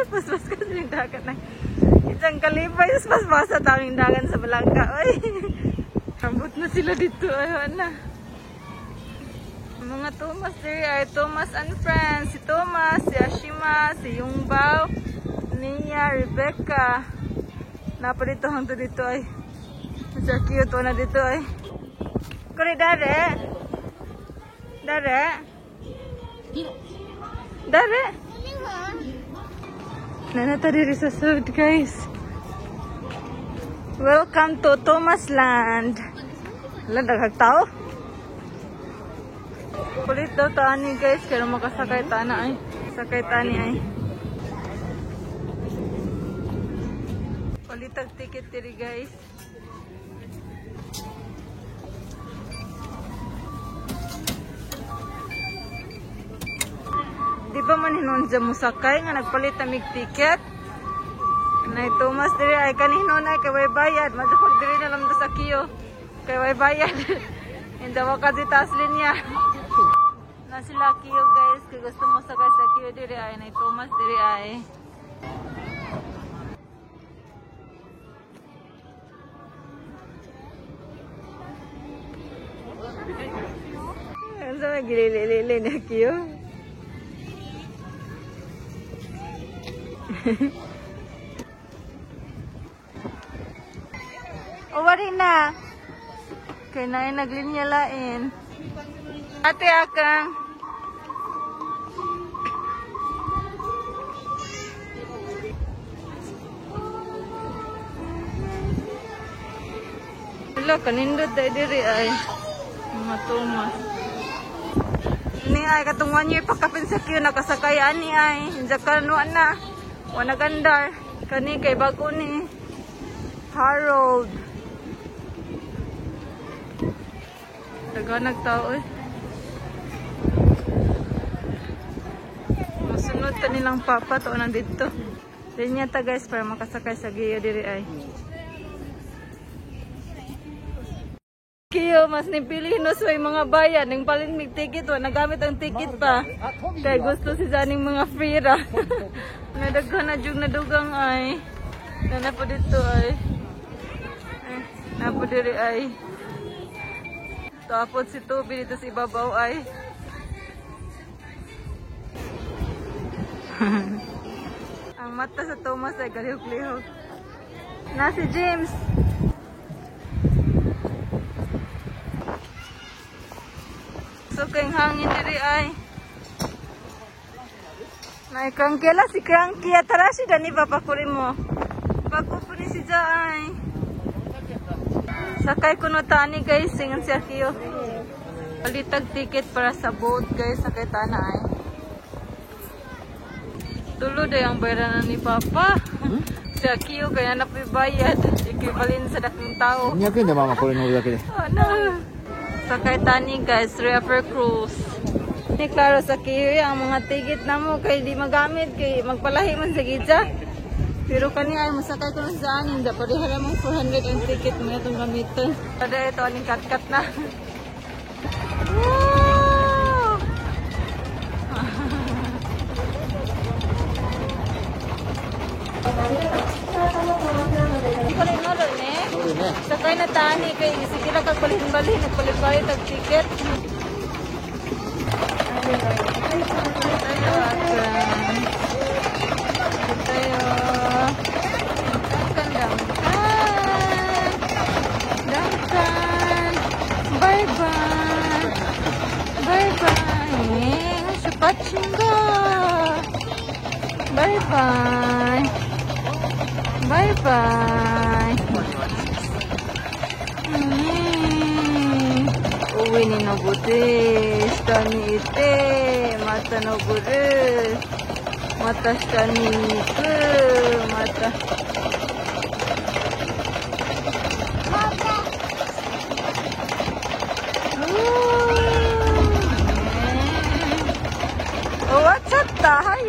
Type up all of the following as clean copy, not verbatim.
Paspas ka sa dagat na. Isang kalipay, paspas sa tanging dagan sa balangka. Oy. Ambot na sila dito. Ay, na. Mga Thomas diri ay Thomas and friends. Si Thomas, si Ashima, si Yungbao, Nia, Rebecca. Napa dito hangtod dito ay. Sa cute na dito ay. Kuri dare. Dare. Dare. Nanata diri sa sud, guys. Welcome to Thomas Land. Wala daghang tao. Kulit daw taani guys, kaya makasakay tana ay. Sakay tani ay. Palitag ticket diri guys. Di ba man hinon dyan mo sakay nga nagpalit na mig ticket? Nay Thomas diri ay kanino ay kay way bayad. Madupag diri na lang sa kiyo. Kay way bayad. Indawa ka di taas linya. Na sila kiyo guys, kay gusto mo sakay sa kiyo diri ay nay Thomas diri ay. Ano sa gilili-lili na kiyo? O wari na. Kaya na ay naglinya lain. Ate akang. Wala, kanindot tayo diri ay. Mga Thomas. Ni ay katong 1 year pakapin sa kiyo nakasakay ani ay. Injakan na. Wana gandar. Kani kay bago ni Harold. Daghanag tao eh. Masunod ta nilang papa to nandito. Linya ta guys para makasakay sa giyo diri ay. Kiyo mas nipili no sa mga bayad ning palit mig ticket wa nagamit ang ticket pa. Kay gusto si janing mga free ra. Nadaghan na jug nadugang ay. Na po dito ay. Ay, na po diri ay. Tapos si Toby dito sa ibabaw ay. Ang mata sa Thomas ay galihok-lihok. Na si James. So kayong hangin diri ay. Nay Cranky la si Cranky atarashi dani papakuri mo. Bago po ni si Jaay. Sakay ko no tani guys, singan si Akio. Palitag ticket para sa boat guys, sakay tana ay. Tulo day ang bayaran ni Papa. Si Akio kaya na bayad. Equivalent sa dakong tao. 200円でママこれ乗るだけで。 Ano? Sakay tani guys, River Cruise. Ni klaro sa kiyo ang mga ticket na mo kay di magamit kay magpalahi man sa gidya. Pero kani ay masakay ko na sa anin, da pareha ramang 400 ang ticket mo itong gamiton. Kada ito aning kat-kat na. Wow! Sakay na tani kay sige ra kag balhin-balhin nagpalit-palit og ticket. Tayo akan. Tayo. Duncan, Duncan. Duncan. Bye-bye. Bye-bye. Chupachingo. Bye-bye. Bye-bye. 上に登って下に行ってまた登るまた下に行くまた終わっちゃった。早い。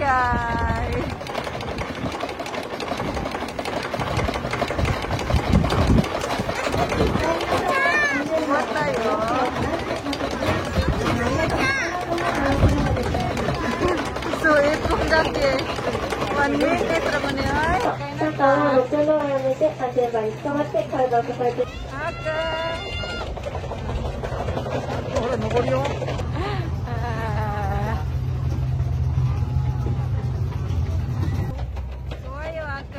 終わったよ。そう、1分だけ。1 minute ra man ni ay. Kay na あ ta. は乗るのをやめて、安全バに捕まって体を支えて Okay. ほら、登るよ。 Ah. 怖いよ、あく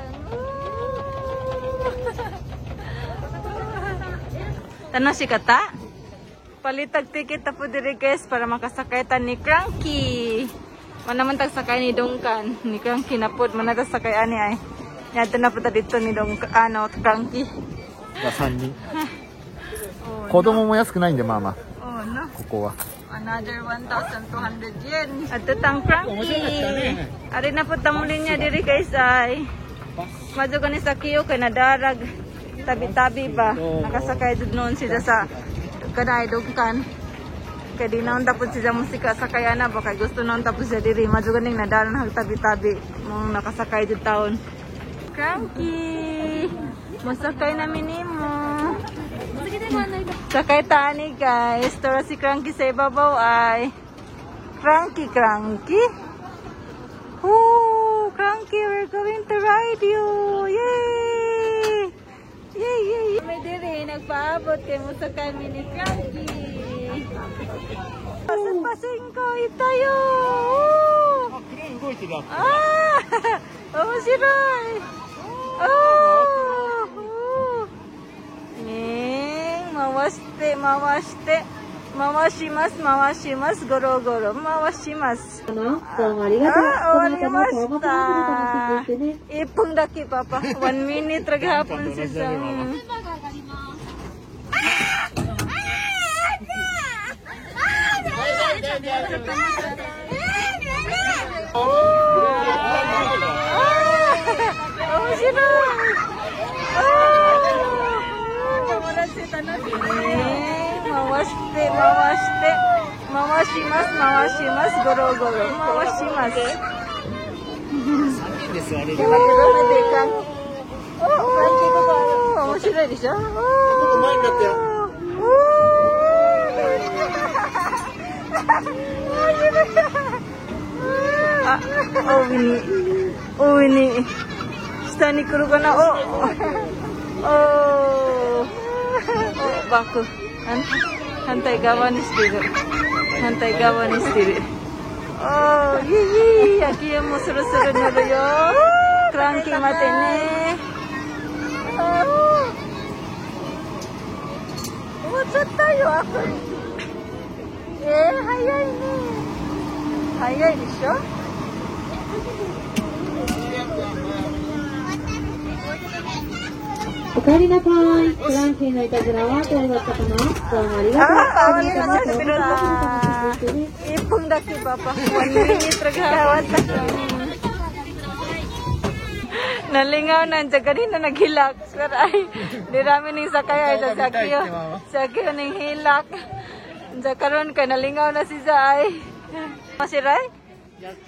ん。楽しかった。 Palitag ticket ta po diri, guys, para makasakay ta ni Cranky. Mana man tag sakay ni Duncan, ni Cranky na pod man ta sakay ani ay. Nyadto na po ta dito ni Duncan, ano, Cranky. が3人。 Oh, 子供も安くないんで、まあまあ、 oh no. ここは。 Another 1,200 yen. Adto tang Cranky. Ari na po tamo linya diri, guys, ay. Madyo gani sa queue kay nadarag tabi-tabi ba. Nakasakay jud noon siya sa kanay Duncan. Kay di naon tapos siya musika sakay ana ba kay gusto noon tapos siya diri. Madyo ganing nadaran hag tabi-tabi mong nakasakay jud taon. Cranky. Mosakay namin nimo. Sakay tani, guys. Tara si Cranky sa ibabaw ay. Cranky, Cranky. Woo! Cranky, we're going to ride you! Yay! Yay, yay, yay! May diri, nagpaabot kay mosakay mi ni Cranky. Pasing ko, itayo! あ、クレーン動いてる。 ああ面白いおーねえ回して回して回します回しますゴロゴロ回します。かな。どうもありがとう。あ、終わりまこの後もした。トーマスランドで楽しんでいってね。 1分だけパパ 1 minute ra gihapon si Sam. あー面白いあー友達楽しいね回して回して回します回しますゴロゴロ回します。 3人で座れる。待って待って。お面白いでしょ。前になったよ。おー面白い。あ、大いに大いに下に来るかな。おおおバック反対側にしてる反対側にしてる。おーいいいい秋山もそろそろ乗るよ。クランキー待てね。終わっちゃったよ。あ早いね。早いでしょ。おかえりなさい。クランキーのいたずらはどうだったかな。どうもありがとう。あこの後もトーマスランドで楽しんでいってね。 1分だけパパ 1 minute ra gihapon. Nalingaw na siya kanina naghilak. Pero ay, di rami ning sakay ay sa sakyo. Sakyo ning hilak. Sa karon kay nalingaw na si ay. Masiray?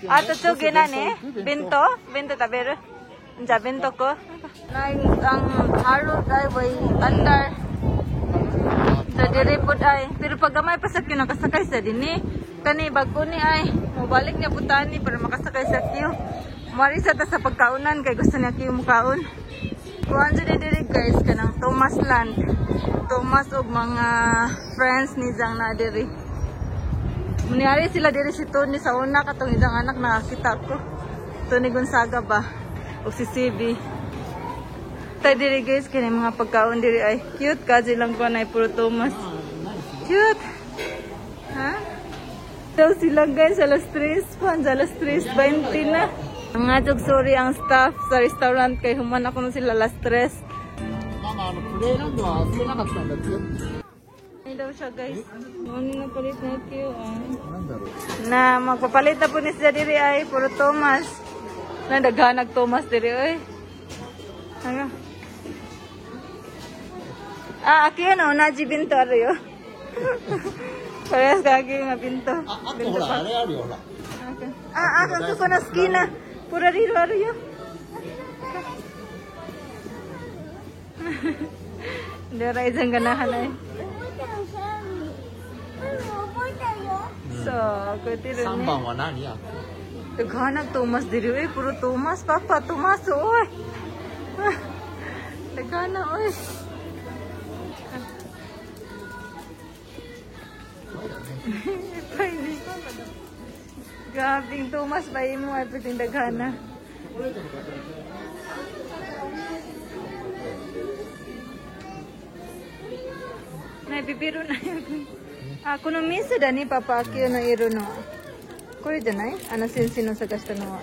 Ato tsugi na ni? 弁当弁当食べるじゃあ弁当ko. Na ang Harold ay way andar. Sa diri pod ay. Pero pag gamay pa sa queue nakasakay sa dinhi. Kani bag-o ni ay mobalik niya putani para makasakay sa queue. Mari sa ta sa pagkaunan kay gusto niya queue mukaon. Kuan jud diri, guys, kanang Thomas Land. Thomas og mga friends ni Zang na diri. Munyari sila diri si Tony sa una katong isang anak nakakita ko. Tony Gonzaga ba? O si CB. Tay diri, guys, kini mga pagkaon diri ay cute ka silang kuan ay puro Thomas. Cute. Ha? Daw sila, guys, alas 3 pa, alas 3:20 na. Nga jog sorry ang staff sa restaurant kay human ako na sila alas 3. ママ、あの、プレーランドは遊べなかったんだって。 Ano daw siya, guys? Ano na palit na kayo ah. なんだろう。 Na magpapalit na po ni siya diri ay puro Thomas. Na daghanag Thomas diri oy. Ano? Ah, aki ano, naji binto ariyo. Parehas ka aki nga binto. あ、あとほら、あれあるよ、ほら。 Ah, ah, ko na skina. Pura riro ariyo. Dara isang ganahan ay. So, ko tiro 3 ni. 番は何や Daghanag Thomas diri oy, puro Thomas papa, Thomas oy. Daghana oy. Pwede. Grabing Thomas ba imo ay pwedeng daghana. Nay bibiro na yun. Ah, kuno misa dani papa akio no iro no. これじゃない？あの先生の探したのは。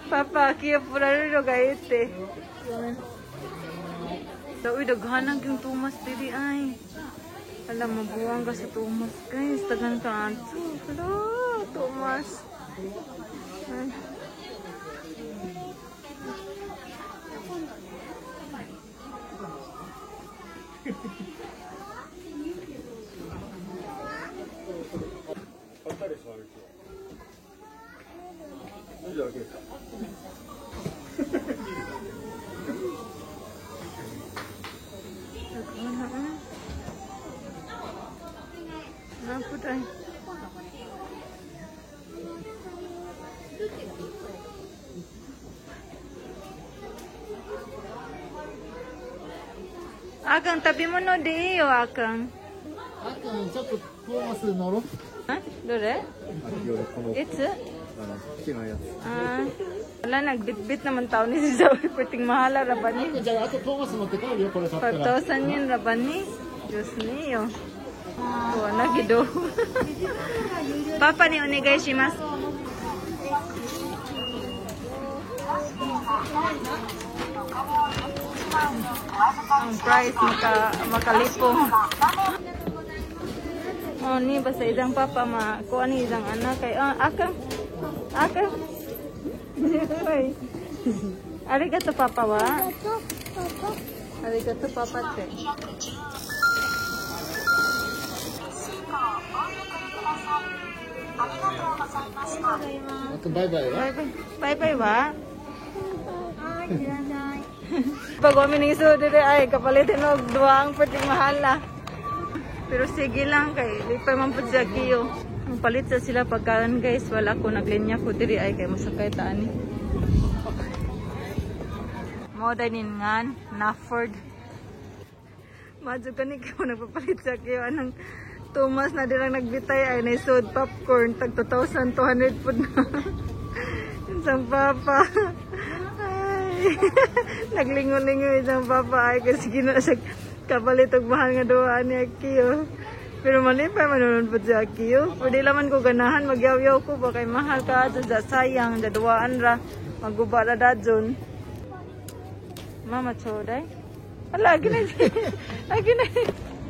パパ、キヨプラルロがええって。Uy, daghanag yung Thomas diri ay. Alam mo, buwang ka sa Thomas, guys. Tagan ka ato. Hello, Thomas. Ay. Akang, tabi mo no di iyo, Akang. Akang, ちょっとトーマス乗ろう。 Ha? どれ? いつ? Ah, wala, nagbitbit naman tao ni si Zoe. Pwedeng mahala, rabani. じゃあ、あとトーマス乗って帰るよ、これ買ったら。 5,000 yen, rabani. Diyos niyo. Wala, gido. Papa ni onegai shimasu. Ang price makalipong. Oh, ni basta isang papa ma kuha ni isang anak kay akang. Akang. Arigato papa wa. Arigato papa te. Bye bye wa. Bye bye wa. Pag kami ng iso dire ay kapalitin og duha ang pwedeng mahala. Pero sige lang kay lipay man pud sa kiyo. Ang palit sa sila pagkaon guys, wala ko naglinya ko diri ay kay mosakay ta ani. Mo danin ngan Naford. Madyo kani ko nagpapalit sa kiyo anang Thomas na dirang nagbitay ay naisod popcorn tag 2,200 pud na. Isang papa. Naglingo-lingo isang papa ay kasi gina siya kapalit og mahal nga duha ni Akio. Pero malipay manunod po si Akio. Pwede laman ko ganahan magyaw-yaw ko ba kay mahal ka adto sa sayang daduaan ra maguba ra dadjon. Mama choday. Ala gina. Agi na.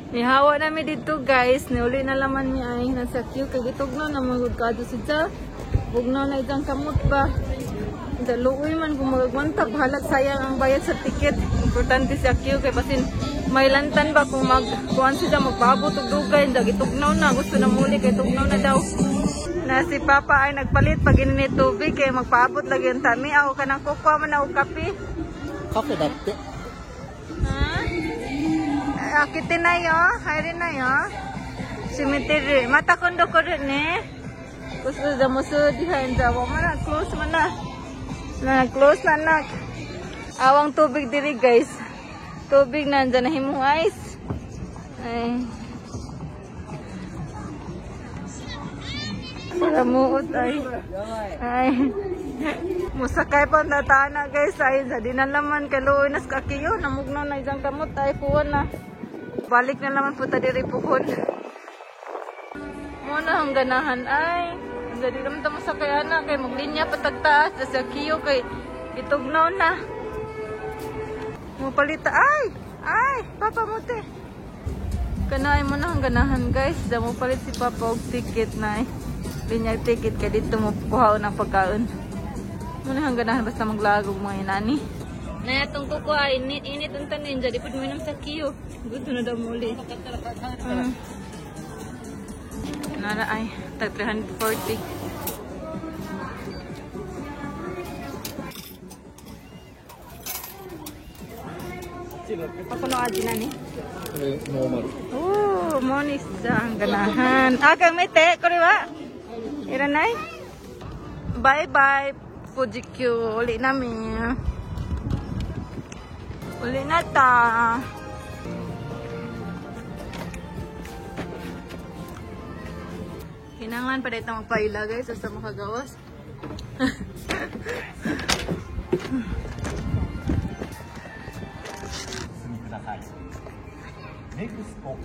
Nihawa nami dito guys, niuli na laman niya ay nasa Akio kay gitugno na magud ka adto siya. Bugnaw na isang kamot ba. Luoy man kung magagwanta, bahalag sayang ang bayad sa ticket. Importante si Akio kay basin may lantan ba kung magkuhan siya magpaabot og dugay, gitugnaw na, gusto na muli kay tugnaw na daw. Na si Papa ay nagpalit pag init tubig kay magpaabot lagi ang tami. Ako kanang kukuha man ako kape. Kape datte. Ha? Akitin na yo, hayrin na yo. Cemetery. Mata kondo ko rin eh. Gusto da mo sa dihain da wa man na close man na. Na close na nak. Awang tubig diri guys. Tubig nandyan na himong ice. Ay. Para muot ay. Ay. Musakay pa natana guys ay sa di na laman kay luoy nas kakiyo namugnaw na isang kamot ay kuha na. Balik na naman po ta diri puhon. Muna ang ganahan ay. Dali naman ta masakay ana kay maglinya patagtaas sa kiyo kay itugnaw na. Mupalita ay ay papa mute. Kanay mo na ang ganahan guys. Da mo palit si papa og ticket na eh. Linya ticket kay dito mo kuhaon ang pagkaon. Muna ang ganahan basta maglagog mga inani. Na atong kuko ay init init unta ninja di pud minom sa kiyo. Gusto na daw muli. Nara ay tag 340. Ako no aji na ni. Normal. Oh, monis ang ganahan. Ah, kang mete, kore wa? Iranay? Bye-bye, Fuji Q. Uli nami. Uli na ta. Kinanglan pa dito magpaila, guys, sa makagawas. 進みください。NEXT QR コー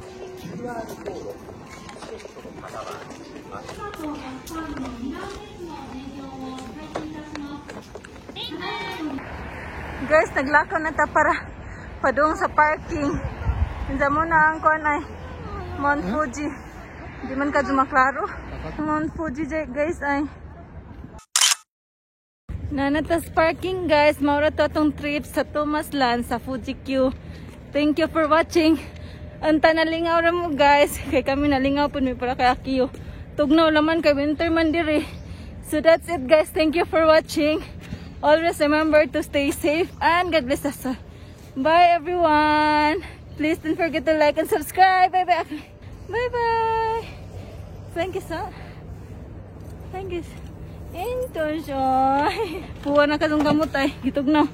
ドチケットの方は Guys, naglakaw na ta para padung sa parking. Nandiyan mo na ang kuan ay Mount Fuji. Di man ka maklaro. Mount Fuji guys ay. Nanatas parking, guys. Maura to atong trip sa Thomas Land sa Fuji Q. Thank you for watching. Anta nalingaw ra mo, guys. Kay kami nalingaw pud mi para kay Akiyo. Tugnaw laman kay winter man diri. So that's it, guys. Thank you for watching. Always remember to stay safe and God bless us all. Bye, everyone. Please don't forget to like and subscribe. Bye bye. Bye bye. Thank you so. Thank you. Enjoy. Puwa na kadong gamot ay. Gitugnaw.